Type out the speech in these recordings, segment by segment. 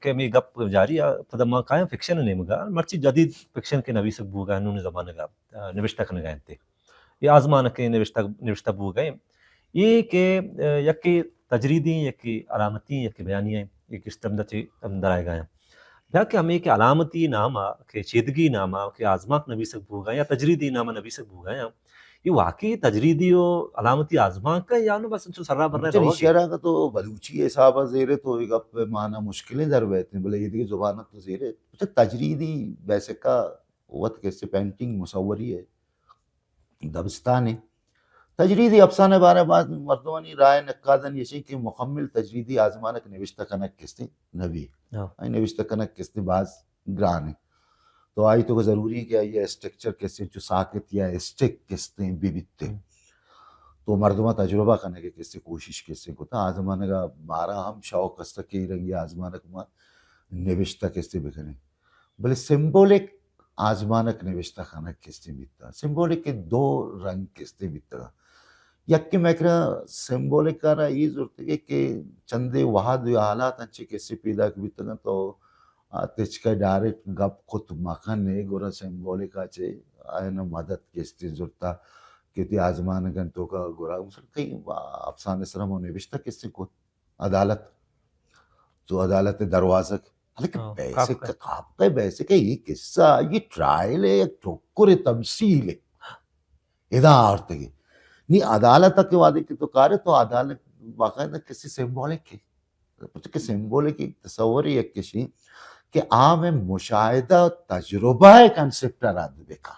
کہ ہمے گپ جاری ءَ، پدا ما کایاں فکشن ءِ نیمگ ءَ، مرچی جدید فکشن کہ نویسگ بوگ ءَ، نون زمانگ ءَ، آ، نبشتہ کنگ ءَ انت، اے آزمانکیں نبشتہ، نبشتہ بوگ ءَ انت۔ اے کہ، آ، یکے تجریدی، یکے علامتی، یکے بیانی ءَ، اے گیشتر ہمدا چہ ہم درآیگ ءَ انت۔ بیا کہ ہمے کہ علامتی نام ءَ، کہ چیدگی نام ءَ، کہ آزمانک نبیسگ بوگ ءَ یا تجریدی نام ءَ نبیسگ بوگ ءَ انت، اے واقعی تجریدی و علامتی آزمانک ءَ یا نہ بس انچو سرا برا اچھا، روگ ءَ؟ ایشی ءَ را اگاں تو بلوچی ءِ حساب ءَ زیرے تو اے گپ ءِ مانا مشکلیں در بیت، بلے اے دگہ زبان ءَ تو زیرے۔ اچھا، تجریدی بیسک ءَ وت کسے پینٹنگ، مصوری ءِ دبستانے۔ تجریدی افسانے بارے باز مردمانی رائے، نقادانی ایش انت کہ مکمل تجریدی آزمانک نوشتہ کنگ کسے نبی۔ ہاں۔ آئی نوشتہ کنگ کسے باز گران انت۔ تو آئی توکا ضروری انت کہ آئی ءِ اسٹرکچر کسے چو ساکت یا اسٹک کسے بہ بیت۔ ہم۔ تو مردماں تجربہ کنگ ءِ کسے کوشش کسے کتا۔ آزمانگ ءَ مارا ہم شوق است کہ اے رنگی آزمانک ما نوشتہ کسے بکنیں۔ بلے سمبولک آزمانک نوشتہ کنگ کسے بیتا۔ سمبولک ءِ دو رنگ کسے بیتگا۔ یکے مئے کرا سمبولک ءَ را اے زرتگ کہ چندے وہد یا حالات انچیں کسے پیداک بیتگ انت تو آ تچک ءَ ڈائریکٹ گپ کت مہ کن ئے، گڑا سمبولک ءَ چہ آیاں مدد کسے زرتا کہ تئی آزمانکانی توکا گڑا مثلاً کئی افسانے سرا ما نوشتہ کسے کت، عدالت، تو عدالت ءِ دروازگ، حالانکہ ہاں، بیسک کافکا۔ کافکا ءِ بیسک ءَ اے قصہ، اے ٹرائل ءِ یک ٹکرے، تمثیلے۔ ادا آورتگی۔ نی عدالت ءَ کہ وہدے کہ تو کارے تو عدالت باقاعدہ کسے سمبولک ہے۔ پرچہ کہ سمبولک یک تصور یک کشی کہ آ مئے مشاہدہ و تجربہ ءِ کانسپٹ ءَ رد بکا۔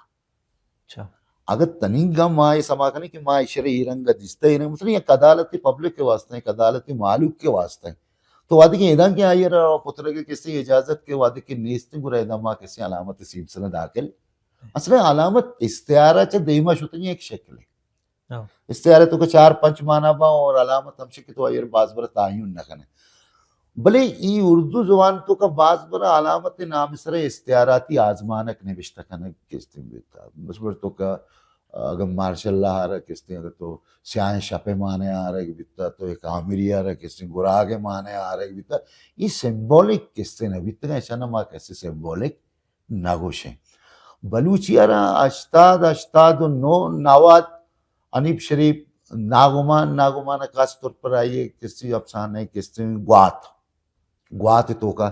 اچھا۔ اگر تنیگا ما اے سما کنیں کہ ما ایشرا اے رنگ ءَ دیستہ، اے رنگ، مثلاً یک عدالت پبلک ءِ واسطہ، یک عدالت مہلوک ءِ واسطہ، تو وہدے کہ اداں کہ آئی ءَ را پترگ ءِ کسے اجازت کہ وہدے کہ نیست، گڑا ادا ما کسے علامت سیمسن ءَ داخل۔ اصلاً علامت استعارہ چہ دیما شتگیں یک شکلے۔ ہاں۔ استعارہ ءِ توکا چار پنچ مانا باں اور علامت ہمشی کہ تو آئی ءَ را باز برا تعین نہ کنے۔ بلے ای اردو زبان ءِ توکا باز برا علامت ءِ نام ءِ سرا استعاراتی آزمانک نوشتہ کنگ کسے بیتا۔ بس بر توکا اگر مارشل لا ءَ را کسے، اگر تو سیاہیں شپ ءِ مانا آرگ بیتا، تو یک آمری ءَ را کسے گراگ ءِ مانا آرگ بیتا، ای سمبولک کسے نہ بیتگاں، ایشاں ما کسے سمبولک نہ گوشیں۔ بلوچی ءَ را ہشتاد، ہشتاد و نو، نود، حنیف شریف، ناگمان، ناگمان ءَ خاص طور پر آئی ءِ کسے افسانہ ءِ کسے گوات، گوات ءِ توکا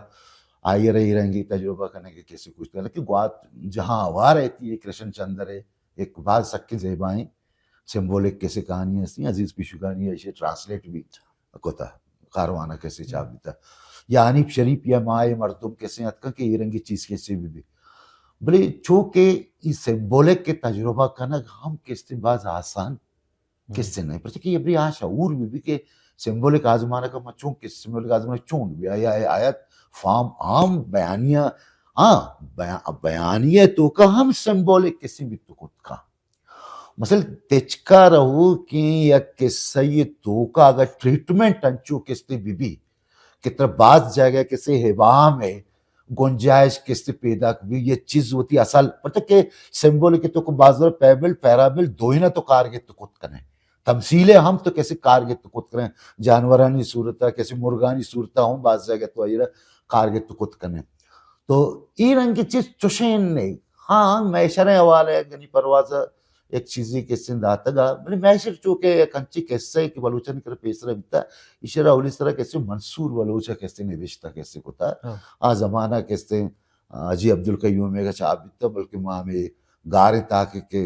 آئی ءَ را اے رنگی تجربہ کنگ ءِ کسے کوشش، حالانکہ گوات جہاں ہوار ءَ تھی، اے کرشن چندر ءِ یک باز سکیں زیبائیں سمبولک کسے کہانی ہستی، عزیز پیشوگانی ءَ ایشی ٹرانسلیٹ بھی کتا، کاروان ءَ کسے چاپ بیتا۔ یا حنیف شریف یا ماہ مردم کسے اتکاں کہ اے رنگی چیز کسے بہ بی۔ بلے چونکہ ای سمبولک ءِ تجربہ کنگ ہم کسے باز آسان کسے نہیں، پرچہ کہ ابری آ شعور بہ بی کہ سمبولک آزمانک ءَ ما چون کسے، سمبولک آزمانک چون بی، آیا، آیا فارم عام بیانیہ، ہاں، بیا-، بیانیہ ءِ توکا ہم سمبولک کسے بیت کت کن۔ مثلاً تچکا رہو کہ یک قصہ ءِ توکا اگر ٹریٹمنٹ انچو کسے بہ بی کہ ترا باز جاگہ کسے ابہام ءِ گنجائش کسے پیداک بی، یہ چیز وتی اصل، پرچہ کہ سمبولک ءِ توکا باز بر پیبل، پیرابل دوئیناں تو کار گپت کت کنے۔ تمثیل ءَ ہم تو کسے کار گپت کت کنے، جانورانی صورت ءَ، کسے مرگانی صورت ءَ ہم باز جاگہ تو آئی ءَ را کار گپت کت کنے۔ تو اے رنگی چیز چوشیں نہیں۔ ہاں، مئے شریں حوالہ ءَ غنی پرواز ءَ یک چیزے کسے داتگ ءَ، بلے مئے شر چو کہ یک انچیں قصہ ءَ کہ بلوچانی کرا پیسرا بیتا، ایشرا اولی سرا کسے منصور بلوچ ءَ کسے نبشتہ کسے کتا۔ ہاں۔ آ زمانہ کسے حاجی عبدالقیوم ءَ چاپ بیتا، بلکہ ما ہمے گاریں تاک کہ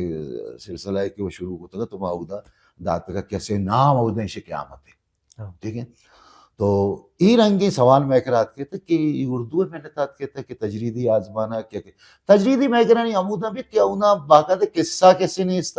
سلسلہ ءَ کہ وہ شروع کتگ تو ما اودا داتگ ءَ، کسے نام اودا ایشی قیامت ءَ۔ ہاں۔ ٹھیک ہے؟ تو اے رنگیں سوال مئے کرا اتکیت کہ اے اردو ءِ محنت ءَ اتکیت کہ تجریدی آزمانک کہ، کہ تجریدی مئے کرا نی ہمودا بیت کہ اودا باقاعدہ قصہ کسے نیست،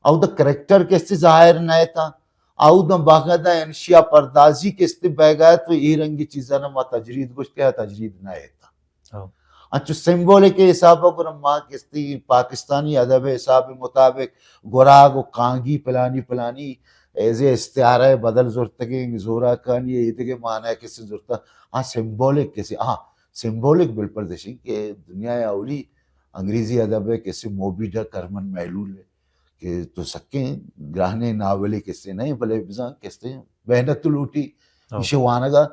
اودا کریکٹر کسے ظاہر نہ اتاں، اودا باقاعدہ انشیہ پردازی کسے بیگا ات، تو اے رنگی چیزاں ما تجرید گوشت کہ تجرید نہ اتاں۔ ہاں۔ انچو سمبولک ءِ حساب ءَ گڑا ما کسے پاکستانی ادب ءِ حساب ءِ مطابق گراگ و کانگی پلانی پلانی ایز اے استعارہ ءِ بدل زرتگیں، زوراکانی ایدگہ معنی کسے زرتہ، آ سمبولک کسے، آ سمبولک بالپرزشی کہ دنیا ءِ اولی انگریزی ادب ءِ کسے موبی ڈک ہرمن مہلول ءِ کہ تو سکیں گرانیں ناولے کسے نہیں، بلے بزاں کسے محنت لوٹی، ہاں۔ ایشی وانگ ءَ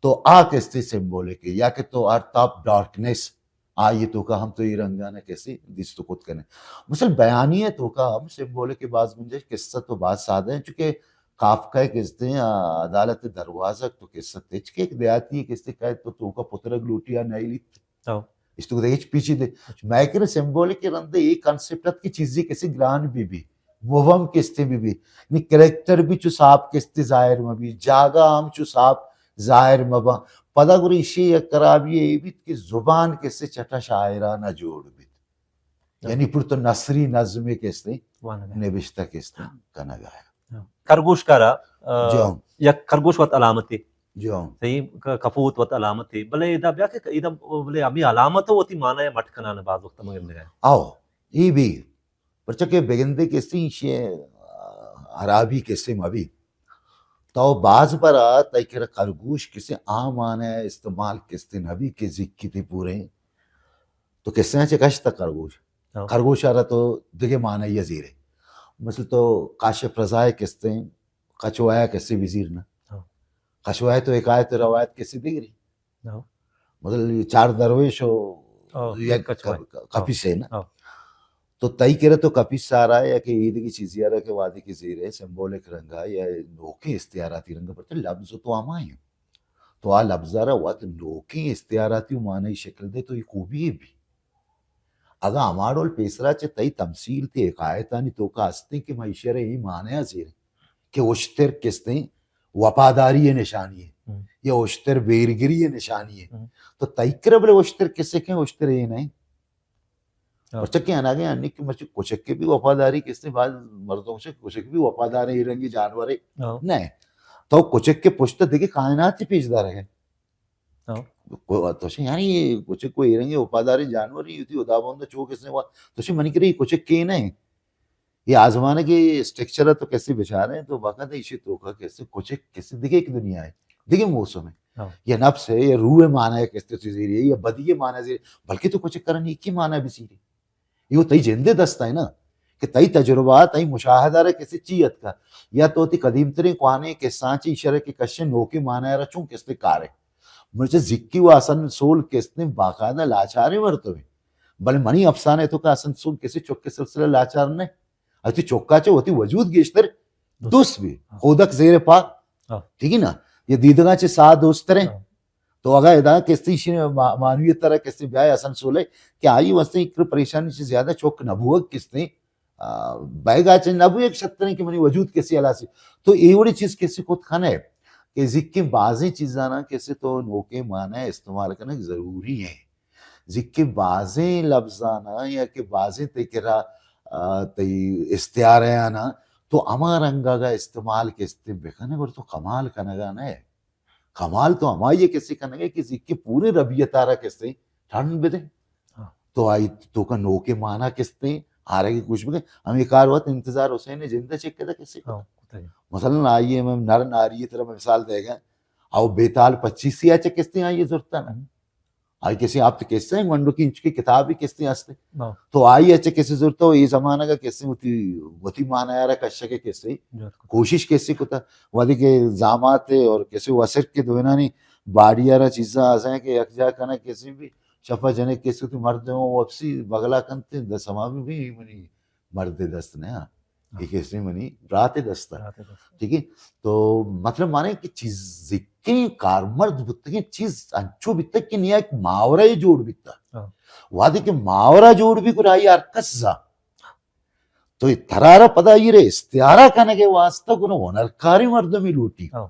تو آ کستے سمبولک ہے، یا کہ تو ارتھ آف ڈارکنس، آئی توکا ہم تو یہ رنگانا کستے دیست کت کنے۔ مثل بیانی ہے توکا ہم سمبولک ہے، باز گنجائش، قصہ تو باز سادہ ہے، چونکہ کافکا کستے ہیں، آ، عدالت دروازہ تو قصہ تچ کے ایک دیہاتی ہے کستے کہے تو توکا پترگ لوٹی یا نہیں لیت۔ ہاں۔ اس تو ہچ پیچیدہ۔ اچھا۔ میں کہ سمبولک کے رندے ایک کانسیپٹ ات کہ چیزی کسے گران بھی بھی، مبہم کستے بھی بھی، یعنی کریکٹر بھی چو صاحب کستے ظاہر مبی، جاگہ ہم چو صاحب ظاہر مبا۔ پدا گوری ایشی یک خرابی یہ بیت کہ زبان کسے چٹا شاعرانہ جوڑ بیت۔ ہاں۔ یعنی پر تو نثری نظم کستے وانگا۔ نبشتہ کستے کنگا ہے۔ ہاں۔ خرگوش کارا، آ، جو۔ یک خرگوش وت علامتے۔ جو۔ صحیح، ک-، کپوت وت علامتے۔ بلے ادا بیا کہ ادا بلے ہمیں علامت وتی معنی مٹ کنانے باز وقت مگندگا ہے۔ آؤ، یہ بھی پرچہ کہ بگندے کسے ایشی، آ، حرابی کسے مبی۔ تو باز برا تئی کرا خرگوش کسے آ معنی استعمال کستے نبی کہ زکی تے پورے۔ تو کسے چہ کشتا خرگوش۔ ہاں۔ خرگوش آرا تو دگہ معنی یہ زیرے۔ مثل تو کاشف رضا کستے، کچوایا کسے بزیر نا۔ ہاں۔ کچوایا تو حکایت روایت کسے دیگری۔ ہاں۔ مثل یہ چار درویش و ہاں، یک کچوایا۔ ک-، ک-، کپیسے نا۔ ہاں۔ تو تئی کرا تو کپیس سارا ہے یا کہ ایدگی چیزی آرا کہ وادی کی زیر ہے، سمبولک رنگا یا نوکے استعاراتی رنگا، پر تو لفظ تو ہمائی ہیں۔ تو آ لفظ آرا وت نوکے استعاراتی و معنی شکل دے تو یہ خوبی ہے بھی۔ اگاں ہما ڈول پیسرا چہ تئی تمثیل تے حکایتانی توکا ہستیں کہ ما ایشی ء را اے معنی ء زیریں کہ اشتر کستیں وفاداری ء نشانی ء ہم۔ یا اشتر بیرگری ء نشانی ء۔ ہم۔ تو تئی کرا بلے اشتر کسے کن اشتر اے نہ انت۔ ہاں۔ پرچا کہ اناگے انی کہ مرچی کچک کے بھی وفاداری کستیں، بعض مردم سے کچک بھی وفادار ہے، اے رنگی جانور ہے۔ ہاں۔ نہ۔ تو کچک کے پشت دگہ کائنات پیش دارگ ہے۔ ہاں۔ کو-، تو شے یعنی یہ کچک کوئی رنگے وفاداری جانور ہی ہوتی، خدا بندہ چو کس نے ہوا۔ تو شے منی کرے یہ کچک کے نہیں۔ یہ آزمانے کے اسٹرکچر ہے تو کیسے بچار ہیں، تو باقاعدہ اسی تو کا کیسے کچک کیسے دگہ ایک دنیا ہے، دگہ موسم ہے۔ ہاں۔ یہ نفس ہے، یہ روح معنی ہے، کیسے چیز ہے، یہ بدی معنی ہے، بلکہ تو کچک کرن ایک ہی معنی بھی سی رہی۔ یہ تئی جندے دستا ہے نا، کہ تئی تجربہ، تئی مشاہدہ را کیسے چی اتکا، یا تو تی قدیم ترین قوانے کسان چی اشارہ کے کشے نوکے معنی را چون کیسے کارے۔ مرچہ زکی و آسنسول کستیں باقاعدہ لاچاریں مردمے۔ بلے منی افسانے تو کہ آسنسول کسی چک کے سلسلہ لاچار نہ۔ اتی چکا چہ وتی وجود گیشتر دوست۔ دوست بھی۔ ہاں۔ خودک زیر پا۔ ہاں۔ ٹھیک ہے نا؟ یہ دیدگاں چہ ساہ دوست تریں۔ ہاں۔ تو اگا ادا کستی شی ما-، معنویت ترا کستی بیائے آسنسولے کہ آئی واسطے ایک پریشانی سے زیادہ چک نبوگ کستیں آ، بیگا چہ نہ بو یک شتریں کہ منی وجود کسی ہلاسی۔ تو اے وڑی چیز کسی کت کھنے کہ زکیں بازیں چیزانا کسی تو نوکیں معنی استعمال کنگ ضروری ہیں۔ زکیں بازیں لفظانا یا کہ بازیں تئی کرا، آ، تئی استعارہانا تو ہما رنگا گا استعمال کستے بکنے، گڑا تو کمال کنگا نہ۔ کمال تو ہمائی ہے کسے کنگے کہ زکی پورے ربیت آرا کسے ٹھنڈ بدے۔ ہاں۔ تو آئی تو کا نوکے مانا کستے آرگی کچھ بکن۔ ہمیں کار وقت انتظار حسین نے جندہ چک کدا کسے کتا۔ ہاں، کتا ہے۔ مثلاً آئی ہے میں نر ناری طرح میں مثال دے گا۔ او بیتال پچیسی آ چک کستے آئی ہے زرتا نا۔ ہم۔ آئی کسے آپ تو کسے ہیں، گونڈو کی انچ کی کتاب بھی کسے ہستے۔ ہاں۔ تو آئی اچھے کسے زرتا ہو، یہ زمانہ کا کسے ہوتی، ہوتی مانا یارا کشا کے کسے۔ بالکل۔ کوشش کسے کتا۔ وادی کے زامات ہے اور کسے وسر کے دوینانی باڑی آرا چیزاں آزائیں کہ یک جا کنا کسی بھی شفا جنے کسی تو مرد ہوں واپسی بغلا کنتے دس ہما بھی، بھی منی مرد دست نے، ہاں۔ ہاں۔ یہ کسی منی برات دست ہے۔ برات دست۔ ٹھیک ہے؟ تو مطلب مانے کہ چیز زکیں کارمرد بوتگیں چیز انچو بیتگ کہ نیا ایک ماورا جوڑ بیتا۔ ہاں۔ وادی کہ ماورا جوڑ بھی گڑا آئی ہر کس زا۔ تو یہ ترارا پدا یہ رے استعارہ کنگے واسطہ گنو ہنرکاری مردمی لوٹی۔ ہاں۔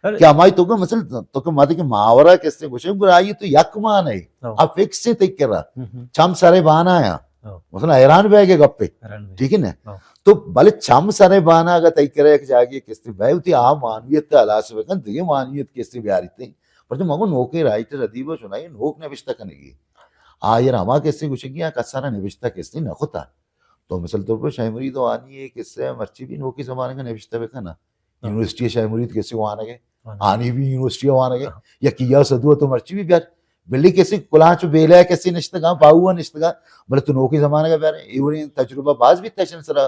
ارے۔ کہ ہمائی تو کہ مثل تو کہ ماتے کہ ماورا کسے گوشے، گڑا آئی تو یک مان ہے۔ ہاں۔ اب فکس سے تک کرا۔ ہم ہم۔ چم سرے بانا آیا۔ ہاں۔ مثلا حیران بہ گئے گپے۔ حیران بہ گئے۔ ٹھیک ہے نا؟ ہاں۔ تو بلے چم سرے بانا اگر تئی کرا یک جاگے کسے بہ ہوتی آ معنویت تے ہلاس بکن، دیگه معنویت کسے بیاری تے۔ پر تو مگو نوکے رائٹر ادیب سنائی نوک نوشتہ کنگی۔ آ یار ہما کسے گوشگی آ کسارا نوشتہ کسے نہ کتا۔ تو مثل طور پر شاہ مرید وانی یہ کسے مرچی بھی نوکی زمانے کا نوشتہ بکنا۔ ہاں۔ یونیورسٹی شاہ مرید کسے وانگے، ہاں۔ آنی بھی یونیورسٹی وانگے، ہاں۔ یا کیا سدو تو مرچی بھی بیار۔ بلے کسے کلانچ بیلے کسے نشتگا، پاؤ نشتگا، بلے تو نوکی زمانہ کا بیار، ایوری تجربہ باز بھی تشن سرا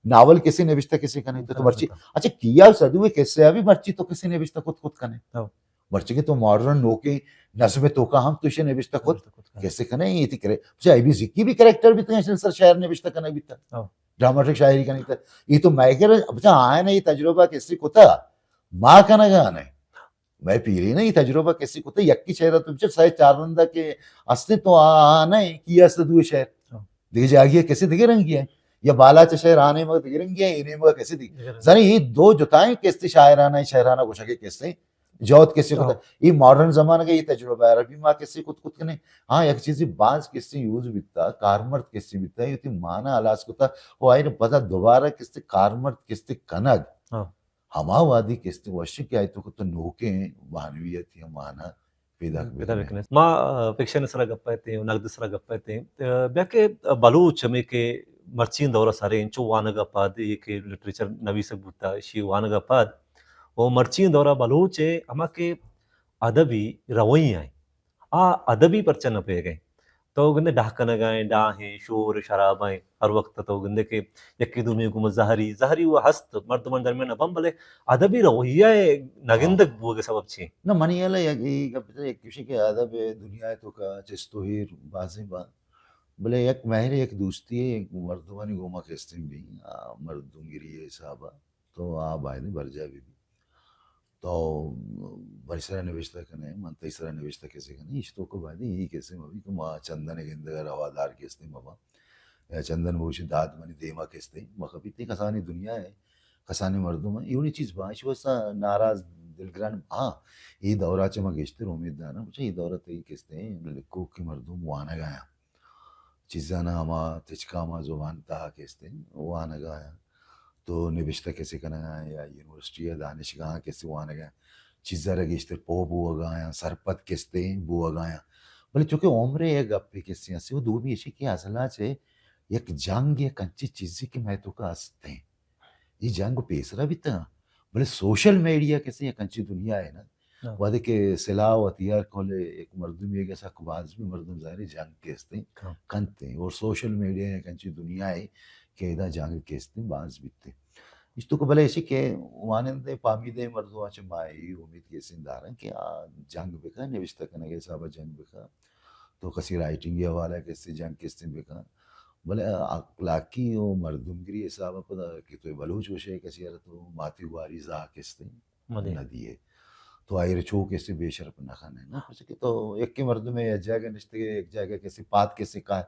ناول کسے نوشتہ کسے کنے، تو، تو مرچی، اچھا، کیا سدو کسے ابھی مرچی تو کسے نوشتہ کت کت کنے۔ ہاں۔ مرچی کہ تو ماڈرن نوکیں نظم توکا ہم تو ایشی نبشتہ کت، نبشتہ کت، ہاں۔ کیسے کنے، اے تئی کرے-، بچا، اے بھی زکی بھی کریکٹر بیتگ، ایشی سر شاعر نبشتہ کنگ بیتگ۔ ہاں۔ ڈراماٹک شاعری کنگ بیتگ۔ اے تو مئے کرا، بچا، آیاں اے تجربہ کیسے کتا، ما کنگا نہ۔ مئے پیریناں اے تجربہ کیسے کتا، یکی شعرا تو بچار سئے چار رندا کہ استیں تو آ، آ نہ ایں کہ است دوئیں شعر۔ ہاں۔ دگہ جاگہے کیسے دگہ رنگی ایں۔ یا بالاچ شعر آ نیمگا دگہ رنگی ایں، اے نیمگا کیسے دگہ۔ دگہ رنگی۔ زانے اے دو جتائیں کیسے شاعرانہ، شعرانہ گوشگ ءِ کیسے جہد کیسے کتا۔ ہاں۔ اے ماڈرن زمانگ ءِ اے تجربہ ءَ را بھی ما کیسے کت، کت کنیں۔ ہاں، یک چیزے باز کیسے یوز بیتا، کارمرد کیسے بیتا، اے وتی مانا ہلاس کتا، او آئی ءَ را پدا دوبارہ کیسے کارمرد کیسے کنگ۔ ہاں۔ ہما وہدی کیسے وش کہ آئی توکا تو نوکیں معنویت یا مانا پیداک پیدا بکنیں۔ بکنیں۔ ما، آ، فکشن ءِ سرا گپ ءَ اتیں، نقد ءِ سرا گپ ءَ اتیں۔ آ، بیا کہ بلوچ ہمے کہ مرچی دور ءَ سرے انچو وانگ ءَ پد، اے کہ لٹریچر نویسگ بوتا، ایشی وانگ ءَ پد، او مرچی دور ءَ بلوچ ءِ ہما کہ ادبی رویہ ایں، آ ادبی پرچہ نہ پیگ ایں۔ تو گندے ڈاہ کنگ ءَ ایں، ڈاہ ایں، شور، شراب ایں، ہر وقت تو گندے کہ یکے دومی گوما زہری، زہری و ہست مردمانی درمیان ءَ بن، بلے ادبی رویہ ءِ نہ گندگ بوگ ءِ سبب چی؟ نہ، منی ہیال ءَ یک، اے گپ ءَ یک گوشی کہ ادب ءِ دنیا ءِ توکا چست و ایر بازیں با، بلے یک مہر، یک دوستی، یک مردمانی گوما کیسے بی، آ، مردمگری ءِ حساب ءَ۔ تو آ بایدیں برجاہ بہ بی۔ تو منی سرا نبشتہ کنے، من تئی سرا نبشتہ کیسے کنیں، ایشی توکا بایدیں اے کیسے مہ بی کہ ما چندن ءِ گندگ ءَ روادار کیسے مہ باں۔ یا چندن بگوشی داد منی دیما کیسے مہ کپیت، اے کسانیں دنیا ایں، کسانیں مردم ایں، اے وڑیں چیز باں، ایشی واسطہ ناراض دلگران، ہاں، اے دور ءَ چہ ما گیشتر امید داراں، بچا اے دور ءَ تئی کیسے لکھوکیں مردم وانگ ءَ ایں۔ چیزانا ہما تچکا ہما زبان تہا کیسے وانگا ایں۔ تو نبشتہ کیسے کنگا ایں یا یونیورسٹی یا دانشگاہ کیسے وانگا ایں۔ چیزا را گیشتر پوہ بوگا ایں، سرپد کیسے بوگا ایں۔ بلے چونکہ عمر ءِ یک گپے کیسے ہستی، و دومی ایشی کہ اصلا چہ یک جنگ یک انچیں چیزے کہ مئے توکا ہستیں۔ اے جنگ پیسرا بیتگ، بلے سوشل میڈیا کیسے یک انچیں دنیا ایں نا، ہاں۔ وہدے کہ سلاح و ہتھیار کل یک مردمے کہ سک باز بی، مردم ظاہر ایں جنگ کیسے ہاں۔ کنت ایں۔ اور سوشل میڈیا یک انچیں دنیا ایں کہ ادا جنگ کیسے باز بیت ایں۔ ایشی توکا بلے ایشی کہ وانندہ پامیدہ مردم ءَ چہ ما اے امید کیسے داراں کہ آ جنگ بکن، نبشتہ کنگ ءِ حساب ءَ جنگ بکن، تو کسے رائٹنگ ءِ حوالہ ءَ کیسے جنگ کیسے بکن، بلے اخلاقی و مردمگری ءِ حساب ءَ پدا کہ تو بلوچ گوشے کسے ءَ را تو ماتی گواری زاہ کیسے مدے۔ نہ دیے۔ تو آئی ءَ را چو کیسے بے شرپ نہ کنے، نا؟ پرچہ کہ تو یکے مردمے یک جاگہ نشتگے، یک جاگہ کیسے پاد کیسے کائے۔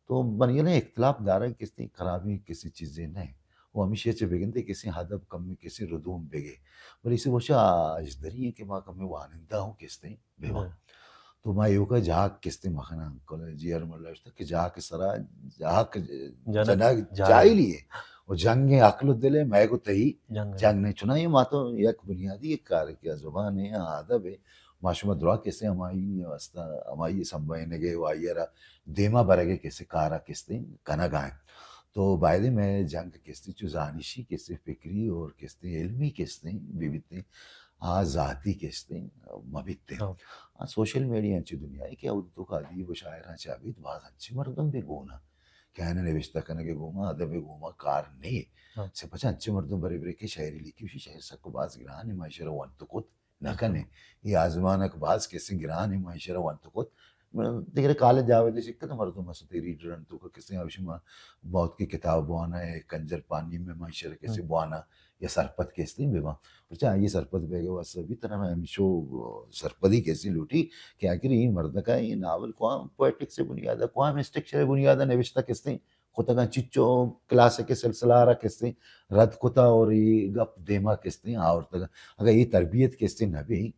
تو منی ہیال ءَ اختلاف دارگ کیسے خرابیں کیسے چیزے نہ ایں۔ و ہمیشی ءَ چہ بگندے کیسے ادب کمے کیسے ردوم بگے۔ بلے ایشی وشا اژدری ایں کہ ما کمے وانندہ ہوں کیسے بہ باں۔ ہاں۔ تو ما ایوکا جاک کیسے مکناں، کل جی آر ملا اشتہ کہ جاک سرا، جاک جنگ جنگ جاہلی۔ جاہلی ایں۔ و جنگ عقل و دل ایں، مئے گوں تئی جنگ۔ جنگ نہ ایں۔ چنائی ما تو یک بنیادی یک کار کہ زبان ایں، ادب ایں، ما شما درا کیسے ہمائی واسطہ، ہمائی سمبھائینگ ءَ و آئی ءَ را دیما برگ ءَ کیسے کارا کیسے کنگا ایں۔ تو بایدیں مئے جنگ کیسے چو زانشی کیسے فکری اور کیسے علمی کیسے بہ بیتیں، آ ذاتی کیسے مہ بیتیں۔ ہاں۔ آ سوشل میڈیا انچیں دنیا ایں کہ اود توکا ادیب و شاعراں چہ ابید باز انچیں مردم بی گون اَنت کہ آیانا نبشتہ کنگ ءِ گوما، ادب ءِ گوما کار نہ ایں۔ ہاں۔ سپچ انچیں مردم برے برے کہ شاعری لکھی، وشی شاعر سک باز گران ایں، ما ایشرا ونت کت نہ کنیں۔ اے آزمانک باز کیسے گران ایں، ما ایشرا ونت کت۔ دگرے کالج جاوید ءَ شکت مردم است، ریڈر اَنت، تو کیسے آ وشی ما بہت کی کتاب بوانا ایں، کنجر پانی میں ما ایشرا کیسے ہم۔ بوانا یا سرپد کیسے بہ باں۔ پرچہ آئی ءِ سرپد بیگ ءِ واسطہ بی ترا میں ہمیشو سرپدی کیسے لوٹی کہ آخر اے مردکا اے ناول کوام پوئٹکس ءِ بنیاد ءَ، کوام اسٹرکچر ءِ بنیاد ءَ نبشتہ کیسے کتگاں، چچو کلاسک ءِ سلسلہ ءَ را کسے رد کتا اور اے گپ دیما کسے آورتگاں۔ اگاں اے تربیت کسے نہ بی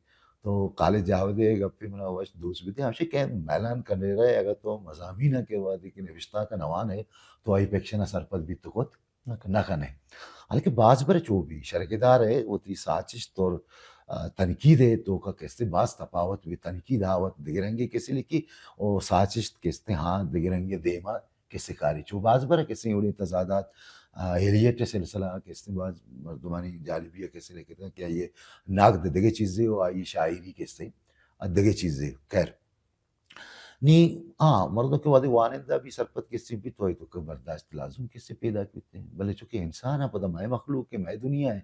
تو کالج جاودے اے گپے منا وش دوست بیتے۔ ہمشی کہ میلان کنڈیرہ ءِ اگاں تو مضامین ءَ کہ وہدے کہ نبشتہ کن وان ئے تو آئی فکشن ءَ سرپد بیت کت نہ کن۔ نہ کن ئے۔ حالانکہ باز بر چو بی شرگدار ءِ وتی ساچشت اور، آ، تنقید ءِ توکا کسے باز تپاوت بی۔ تنقید آ وت دگہ رنگے کسے لکھی اور ساچشت کسے ہاں دگہ رنگے دیما کسے کاری۔ چو باز بر کسے اوڑیں تضادات، آ، ایلیٹ ءِ سلسلہ کسے باز مردمانی جالبی ءَ کسے لکھتا کہ آئی ءِ نقد دگہ چیزے و آئی ءِ شاعری کسے دگہ چیزے۔ خیر۔ نی، ہاں، مردم کہ وہدے وانندہ بی سرپد کسے بی تو آئی توکا برداشت لازم کسے پیداک بیتے۔ بلے چونکہ انسان ءَ پدا مئے مخلوق ءِ، مئے دنیا ءِ،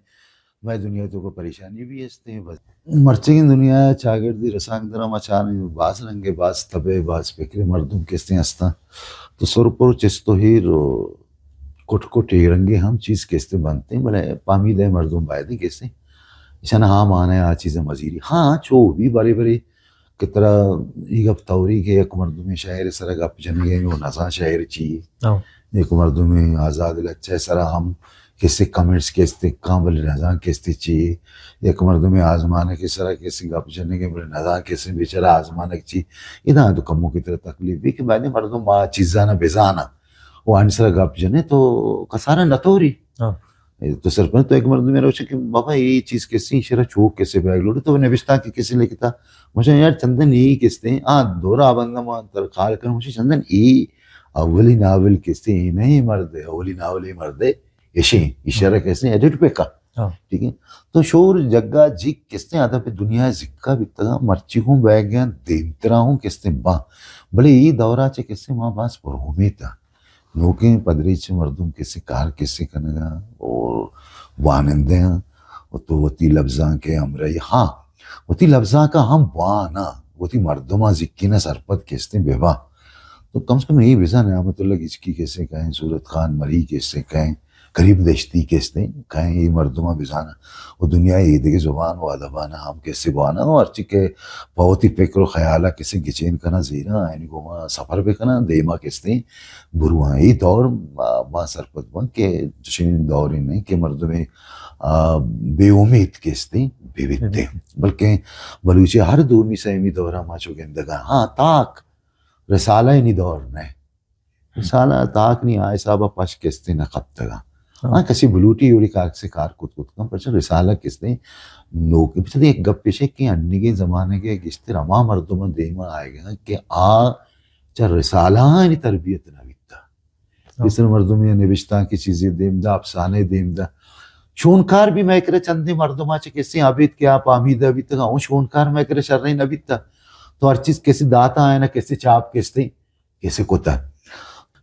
مئے دنیا تو کو پریشانی بھی ہستے ہیں بس۔ مرچگیں دنیا چاگردی رسانکدراں ما چاریں باز رنگے، باز تبے، باز فکرے مردم کستے ہستاں۔ تو سر پر چست و ہیر و کٹ کٹ اے رنگے ہم چیز کستے بنتے ہیں، بلے پامیدہ مردم باید کستے ایشانا ہاں مانے آ چیز مزیری۔ ہاں، چو بھی بڑے بڑے کہ ترا ای گپ توری کہ یک مردمے شاعر سرا گپ جنگے، او نزاں شاعر چی۔ ہاں۔ یک مردمے آزاد لچہ سرا ہم کسے کمنٹس کستے کاں، بلے نزاں کستے چی۔ یک مردمے آزمانک سرا کسے گپ جنگے، بلے نزاں کسے بیچارہ آزمانک چی۔ ادا تو کمو کی ترا تکلیف بھی کہ بعد مردم آ چیزانا بزانا۔ او آنی سرا گپ جنے تو کسارا نتوری۔ ہاں۔ تو سرپنچ تو یک مردمے روچے کہ بابا اے چیز کسی شرا چوک کسے بیگ لوٹے تو نبشتہ کہ کسی لکھتا۔ مجھے یار چندن اے کستے، آ دورا بندہ ما تر خال کر، مجھے چندن اے اولی ناول کستے، اے نہیں مرد، اولی ناول اے مرد، ایشی، اشارہ کستے، ایڈٹ پہ کا۔ ہاں۔ ٹھیک ہے؟ تو شور جگہ جی کستے آتا پہ دنیا زکا بیتگا، مرچی ہوں بیگ گیا، دیمترا ہوں کستے با۔ بلے اے دورا چے کستے ما باز پر امیتا۔ نوکیں پدریچ مردم کسے کار کسے کنگا او وانندہ آں، و تو وتی لبزانک ء ہمراہی، ہاں، وتی لبزانک ء ہم وان آں، وتی مردماں زکین ء سرپد کستیں بہ باں۔ تو کم سے کم اے بزان نعمت اللہ گچکی کسے کہیں، صورت خان مری کسے کہیں، قریب دشتی کستیں کہیں، اے مردماں بزان آں۔ و دنیا ء ایدگہ زبان و ادباں ہم کسے بوان آں، و ہرچی کہ پہ وتی فکر و خیال ء کسے گچین کناں زیراں، آیانی گوما سفر بکناں، دیما کستیں برواں۔ اے دور ما، ما سرپد باں کہ چشیں دورے نہیں کہ مردمے، آ، بے امید کستیں بہ بیتیں۔ بہ بیتیں۔ بلکہ بلوچی ہر دومی سیمی دورا ما چو گندگا۔ ہاں، تاک رسالہ نی دور نہ۔ رسالہ تاک نی آ حسابا پش کستیں نہ کپتگا۔ ہاں۔ ہاں، کسی بلوٹی اوڑی کار سے کار کت کت کن، پرچہ رسالہ کستیں نوک، پرچہ یک گپ پیش ہے کہ انیگیں زمانے کے گشتر ہما مردم دیما آئے گا کہ آ چہ رسالہ آنی تربیت نہ بیتا۔ ہاں۔ پیسر مردم یا نبشتانکی چیزے دیم دا، افسانے دیم دا۔ شونکار بھی مئے کرا چندے مردم آ چہ کسے ابیت کہ آپ آمیدہ بیتگا، اون شونکار مئے کرا شریں نہ بیتا۔ تو ہر چیز کسے داتا آئے نا، کسے چاپ کسے، کسے کتا۔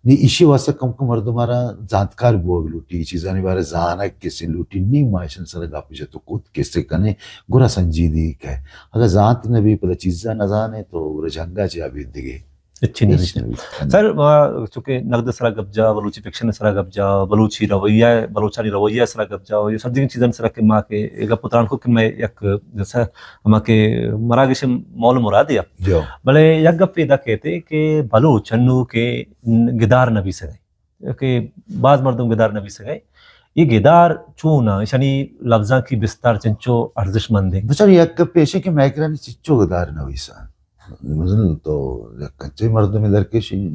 نی ایشی واسطہ کم کم مردم آرا زانتکار بوگ لوٹی، چیزانی بارے زانگ کسے لوٹی، نی ما ایشن سر گپ جت و کت کسے کنے، گڑا سنجیدگی کئے۔ اگر زانت نبی پدا چیزا نزانے تو گڑا جنگا چہ ابیت دگے۔ ہچی نہ ہچ بیت۔ نہ بیت۔ سر، ما چونکہ نگد سرا گپ جا، بلوچی فکشن سرا گپ جا، بلوچی رویہ، بلوچانی رویہ سرا گپ جا، یہ سرجمیں چیزاں سرا کہ ما کہ اے گپ تران کو کہ میں یک جیسا ہما کہ مراگش مول مرادے۔ جو۔ بلے یک گپ ادا کہتے کہ بلوچ انو کہ گدار نبیسگے، کہ باز مردم گدار نبیسگے، یہ گدار چون، ایشانی لبزاں کی بستار چنچو ارزش مندے؟ بچار یک گپ پیشے کہ میں کرانی چنچو گدار نبیساں۔ مثلاً تو یک کچے مردمے درکشی،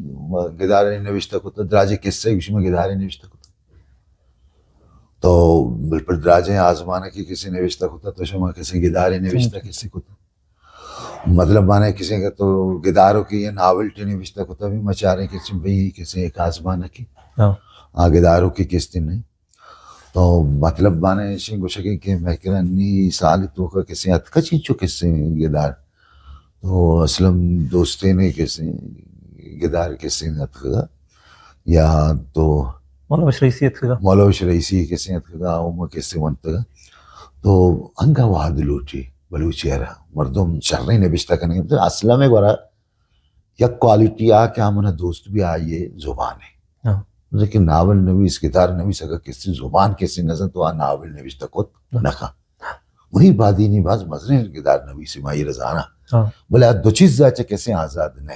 گدارے نوشتہ کتا، دراجے قصہ گوشی، ما گدارے نوشتہ کتا۔ تو بل پر دراجیں آزمانکی کسے نوشتہ کتا، تو شما کسے گدارے نوشتہ کسے کتا۔ مطلب مانے کسے کہ تو گدارو کی یہ ناولٹی نوشتہ کتا بھی مچارے کسے بھی کسے ایک آزمانکی۔ ہاں۔ آ گدارو کی کسے نہیں۔ تو مطلب مانے ایشی گوشگی کہ میں کرا نی سال تو کا کسے اتکا چنچو کسے گدار۔ تو اسلم دوستے نے کسے گدار کسے اتکا یا تو مولا بخش رئیسی اتکا۔ مولا بخش رئیسی کسے اتکا، او ما کسے ونتگا۔ تو انگا وہد لوٹی بلوچی را مردم شریں نبشتہ کنگے۔ تو اسلم گورا یک کوالٹی آ کہ آ منا دوست بھی آئیے زبان ہے۔ ہاں۔ لیکن ناول نویس، گدار نویس اگر کسی زبان کسی نزن تو آ ناول نوشتہ کت نہ۔ نہ کن۔ منیر بادینی باز مزنیں گدار نویسی ما یہ رزانا۔ ہاں۔ بلے آ دو چیز چہ کسی آزاد نہ۔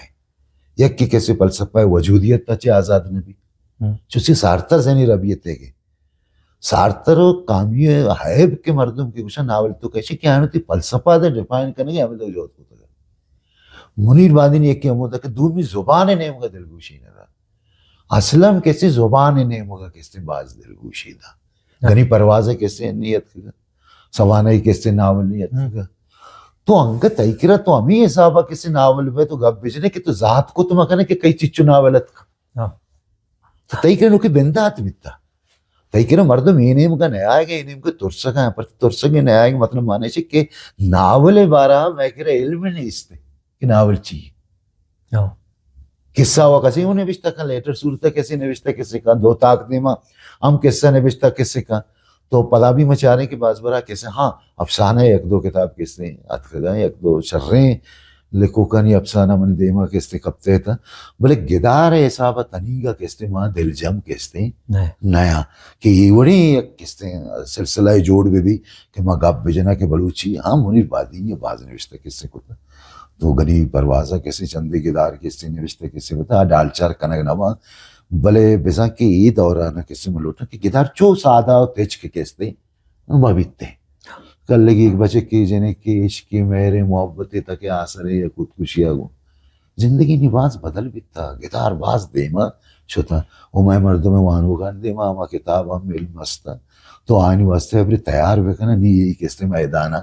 یک کہ کسی فلسفہ وجودیت چہ آزاد نہ بھی۔ ہاں۔ چوسی سارتر زنی ربیت ہے کہ سارتر و کامیو عیب کہ مردم کہ گوشن ناول تو کشی کہ آنو تی فلسفہ دے ڈیفائن کنگے ہمیں تو جوت کتگا۔ منیر بادینی یکی ہمو دا کہ دومی زبان نیمگا دلگوشی ندا۔ اسلم کسی زبان نیمگا کسی باز دلگوشی دا۔ ہاں۔ غنی پرواز کسی نیت کگا۔ سوانحی کسی ناول نیت کگا۔ تو انگت تئی کرا تو ہمیں حسابا کسی ناول بے تو گپ بجنے کہ تو ذات کو تو مکنے کہ کئی چچو ناول اتکا۔ ہاں۔ تو تئی کرا نوکی بندات بیتا۔ تئی کرا مردم اے نیمگا نیائیگا، اے نیمگا ترسگا، پر ترسگا نیائیگا، مطلب معنی چی کہ ناول بارا میں کرا علم نیست کہ ناول چی۔ ہاں۔ قصہ و کسی ہوں نوشتہ کن، لیٹر صورت کسی نوشتہ کسی کن، دو تاک دیما ہم قصہ نوشتہ کسی کن۔ تو پدا بھی ما چاریں کہ باز برا کسے، ہاں، افسانہ یک دو کتاب کسے اتکگاں، یک دو شریں لیکوکانی افسانہ منی دیما کسے کپتے تاں، بلے گدار ءِ حساب ءَ تنیگا کسے ما دلجم کسے نہ۔ نیا کہ اے وڑیں یک کسے سلسلہ جوڑ بہ بی کہ ما گپ بجنا کہ بلوچی، ہاں، منیر بادینی ءَ باز نوشتہ کسے کتا، تو گنی پروازا کسے چندے گدار کسے نوشتہ کسے بتا، ڈالچار کنگ نہ باں، بلے بزاں کہ اے دوران کسے من لوٹاں کہ گدار چو سادہ و تچک کسے مہ بیتیں۔ کلگی یک بچکے، جنکے، عشقے، مہرے، محبتے، تکے آسرے یا خودکشی ءَ گوں زندگی نی باز بدل بیتا، گدار باز دیما شتا۔ و مئے مردم وانوگان دیما ہما کتاب ہم علم ہستا، تو آنی واسطہ ابری تیار بکنا، نی یہی کسے میدانا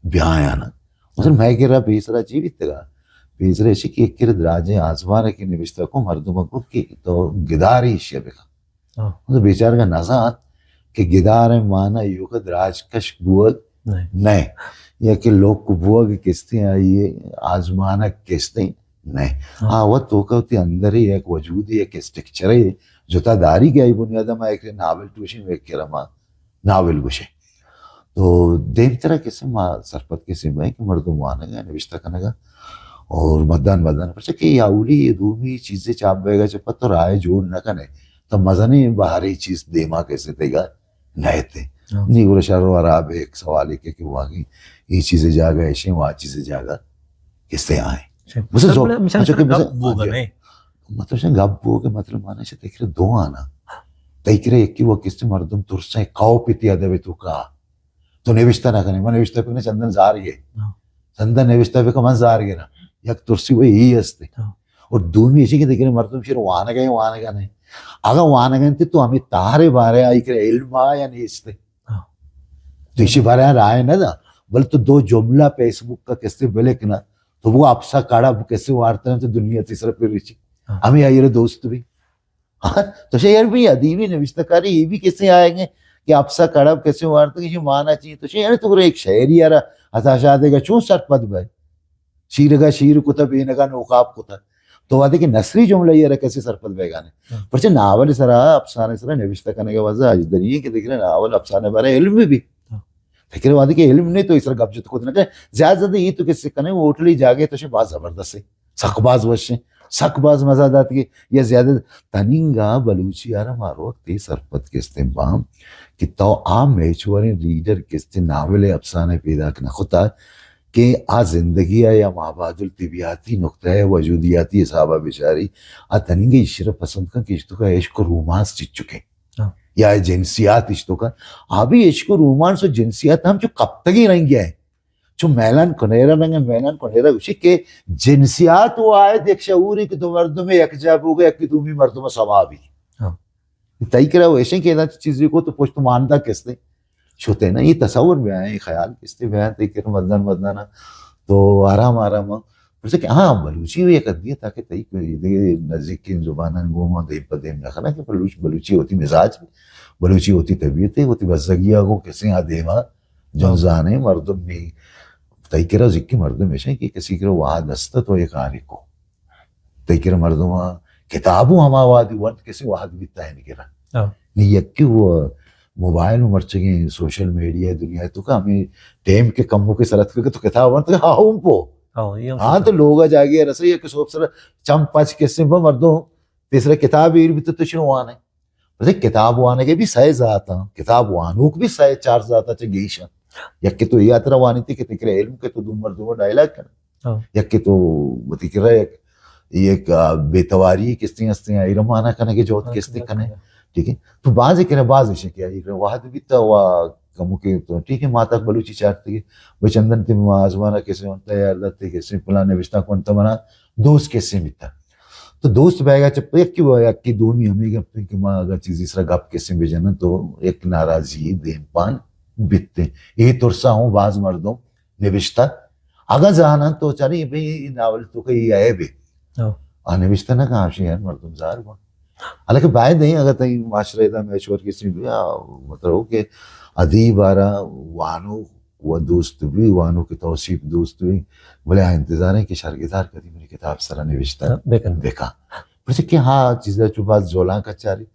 بیایانا۔ مثلاً مئے کرا پیسرا چی بیتگا؟ پیسرا ایشی کہ یک کرا دراجیں آزمانکے نوشتہ کو، مردم کو کہ تو گداری ایشی بکن۔ ہاں۔ تو بیچارگا نزانت کہ گدار ءِ مانا ایوکا دراج کش بوگ نہ۔ نہ۔ یا کہ لوک بوگ کسے آئی آزمانک کسے نہ۔ ہاں۔ آ وت توکا وتی اندر یک وجود، یک اسٹرکچر جتا داری کہ آئی بنیاد ما یک ناول ٹوشیں، یک کرا ما ناول گوشیں۔ تو دیمترا کسے ما سرپد کسے بئیں کہ مردم وانگا، نوشتہ کنگا اور مدان مدان، پرچہ کہ اے اولی، اے دومی چیزے چاپ بیگا چہ پد تو رائے جوڑ نہ کنے، تو مزنیں بہرے چیز دیما کسے تیگا نہ ایتے۔ ہاں۔ نی گڑا شر و حراب یک سوالے کہ، کہ واقعی اے چیزے جاگہ ایشیں، وا چیزے جاگہ کسے آئیں۔ اچھا۔ بس جو، بلے مثال اچھا کہ گپ بس، بوگا جی۔ نہیں۔ مطلب شن گپ بوگ ءِ مطلب مانا شہ تئی کرا دو آنا۔ تئی کرا یکی وہ کسے مردم ترسیں، کاؤ پیتی ادب توکا۔ تو نوشتہ نہ کنے، من نوشتہ پکنے چندن زار گے۔ ہاں۔ چندن نوشتہ پکا من زار گے نا۔ یک ترسی وہ یہی ہستے۔ ہاں۔ اور دومی ایشی کہ تئی کرا مردم شر وانگا ہیں، وانگا نہیں۔ اگر وانگا ہیں تو ہمیں تہرے بارے آئی کرا علم آ یا نیستے۔ ہاں۔ تو ایشی بارے رائے نہ دا۔ بل تو دو جملہ فیس بک کا کسے بلکنا۔ تو وہ اپسا کڑب کسے وارتن تو دنیا تیسرا پر ریچی۔ ہاں۔ ہمیں آئی دوست بھی۔ ہاں، تو شے یار بھی ادیبی نوشتہ کاری یہ بھی کسے آئے گے کہ اپسا کڑب کسے وارت کہ یہ مانا چاہیے۔ تو شے یار تو ایک شاعری یار عطا شاد کا چون سرپد بھائی؟ شیرگا شیر کتا، بینگا نوکاپ کتا۔ تو وہدے کہ نثری جملہ یار کسے سرپد بھائی گانے۔ ہاں۔ پرچہ ناول سرا، افسانے سرا نوشتہ کرنے کے واسطے اجدری ہے کہ دیکھ رہے ناول افسانے بارے علم بھی۔ ہاں۔ فکر وہدے کہ علم نہیں تو اس طرح گپ جت کو نہ کرے۔ زیادہ زیادہ یہ تو کسے کنے ہوٹلی جاگے تو شے بات زبردست ہے۔ سک باز وش ایں، سک باز مزہ دات کہ یا زیادہ تنینگا بلوچی آرا مارو وقت سرپد کستیں بام کہ تو آ میچوریں ریڈر کستیں ناول افسانے پیداک نہ کتا کہ آ زندگی ءَ یا مابعد الطبیعاتی نقطہ ءَ وجودیاتی حساب ءَ بچاری، آ تنینگا ایشرا پسند کن کہ اشتوکا عشق و رومانس چچکیں۔ ہاں۔ یا جنسیات اشتوکا، آ بھی عشق و رومانس و جنسیات ہم چو کپتگیں رنگے ہیں۔ چو میلان کنیرا رنگ، میلان کنیرا گوشی کہ جنسیات و آید یک شعوری کہ دو مردم یک جا بوگا، یکی دومی مردم سما بی۔ ہاں۔ تئی کرا ویشیں کہ ایدا چیزی کو تو پشت ماندہ کستے شتے نا، یہ تصور بیائیں، یہ خیال کستے بیائیں، تئی کرا مدن مدن تو آرام آرام۔ پرچہ کہ ہاں، بلوچی بھی یک ادیے تاکہ تئی کوئی دے نزدیکیں زبانان گوما دیم پہ دیم نہ کنا کہ بلوچ، بلوچی ہوتی مزاج، بلوچی ہوتی طبیعت ہے، ہوتی بزگی آگو کسے آ دیما جنزانیں مردم نی۔ تئی کرا زکی مردم ایشیں کہ کسی کرا وہد است تو یک آنے کو۔ تئی کرا مردم کتابوں ہما وہدی ونت کسی وہد بیتا ہے نی کرا۔ ہاں۔ نی یکی وہ موبائل و مرچگیں سوشل میڈیا دنیا تو کا ہمیں ٹیم کے کمو کے سرت کے تو کتاب ونت ہا ہم پو۔ ہاں، یہ ہم ہاں، سچ تو ہے۔ لوگا جاگے رسے یک سوپ سر چم پچ کسے با مردم تیسرا کتاب ایر بیتا تو شنو وانے۔ بس کتاب وانگ ء بھی سئے ذات آں، کتاب وانوک بھی سئے چار ذات آں چہ گیش آں۔ یک کہ تو اے ہاترا وانیتی کہ تئی کرا علم کہ تو دو مردم ء ڈائلاگ کن۔ ہاں۔ یک کہ تو وتی کرا یک، یک، آ، بے تواری کستے ہستے ہیں، ایرا مانا کنے کہ جوت ہاں، کستے کنے۔ کنے۔ ٹھیک ہے؟ تو بازے کرا باز ایشے کہ ایک وہد بیتا و کمو کہ تو ٹھیک ہے، ماتاک بلوچی چارتے کہ بھئی چندن تے ما آزمانا کسے ونتا، یار داتے کسے، پلان نوشتہ کنتا، منا دوست کسے بیتا۔ تو دوست بیگا چہ پہ یکی و یکی دومی ہمیں گپ کہ ما اگر چیزی سرا گپ کسے بجنن تو یک ناراضی دیم پان بیتے۔ اے ترسا ہوں باز مردم نوشتہ اگاں زانن تو چاری بھئی اے ناول تو کہ اے عیب ہے۔ ہاں۔ آ نوشتہ نہ کہاں شے مردم ظاہر با۔ حالانکہ باید نہیں اگر تئی معاشرہ دا میچور کسی بھی، آ، مطلب ہو کہ ادیب آرا وانو و دوست بھی، وانو کے توصیف دوست بھی، بلے آ انتظار ہیں کہ شرگدار کدی منی کتاب سرا نوشتہ ہاں، بکن۔ بکا۔ پرچہ کہ ہاں چیزا چو باز جولان کا چاری۔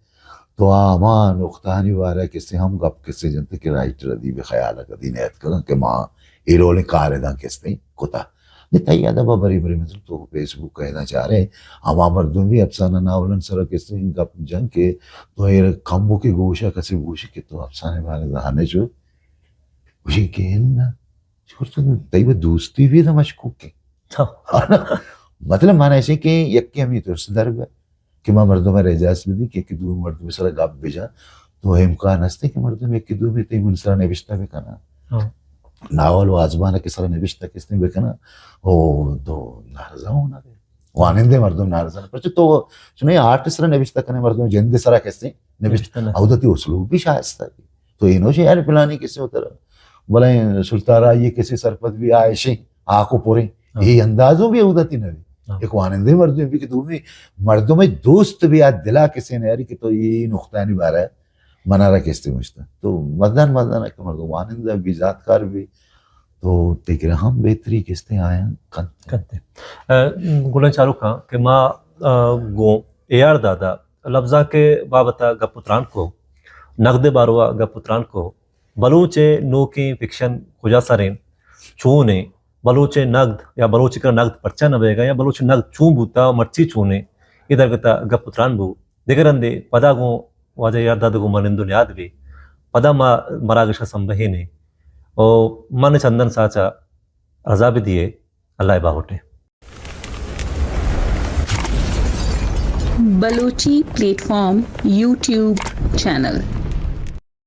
تو آ ہما نقطہانی بارہ کسے ہم گپ کسے جنت کہ رائٹر ادیب خیال کدی نیت کن کہ ما اے ڈولیں کار داں کسے کتا۔ نی تئی ادب ء بری بری مطلب تو فیس بک ء ادا چارے، ہما مردم بھی افسانہ ناولن سر کسے گپ جن کہ تو اے کمبو کے گوشا کسے گوشی کہ تو افسانے بارے زانے چو گوشی کہ اناں۔ شکر تو تئی وہ دوستی بھی تو مشکوک ہے۔ ہاں۔ مطلب مانا ایسے کہ یک کے ہمیں ترس در گئے کہ ما مردم ء اجازت بدی کہ، کہ دو مردم سر گپ بجا، تو امکان ہستے کہ مردم یک دومی تئی من سر نوشتہ بکنا۔ ہاں۔ ناول و آزمان کے سر نوشتہ کستے بکنا، او تو نارضا ہونا دے۔ وانندے مردم نارضا نہ۔ پرچہ تو چنے آرٹ سر نوشتہ کنے، مردم جند سر کستے نوشتہ نہ۔ او دتی اسلوب بھی شائستہ۔ تو اینو چے یار پلانی کسے اتر۔ بلے سلطان رائی کسے سرپد بھی آئے شے، آکو پورے۔ ہاں۔ یہ اندازوں بھی او دتی نہ۔ ہاں۔ ایک وانندے مردم بھی کہ دومی مردم دوست بھی آ دلا کسے نہ یاری کہ تو یہ نقطہ نہیں بارہ۔ منارا کستے مشتا۔ تو مزدان مزدان کہ مردم وانندہ بھی، زاتکار بھی، تو تکرہ ہم بہتری کستے آیاں کنت۔ کنت۔ ء، گلیں چاروکاں کہ ما، ء، گوں اے آر دادا لبزانک ء بابت ء گپ و تران کو، نقد ء باروا گپ و تران کو، بلوچ ء نوکیں فکشن کجا سر انت، چون انت، بلوچ ء نقد یا بلوچ ء کرا نقد پرچا نہ بئیگا یا بلوچ ء نقد چون بوتا و مرچی چون انت، اے درگت ء گپ و تران بو۔ دگہ رندے پدا گوں واجہ یارداد گوں ما نند و نیاد بی۔ پدا ما مراگش ء سمبہین ایں۔ او من چندن ساچ ء رضا بدیے، اللہ ء باہوٹ ئے۔ Balochi plate form YouTube channel.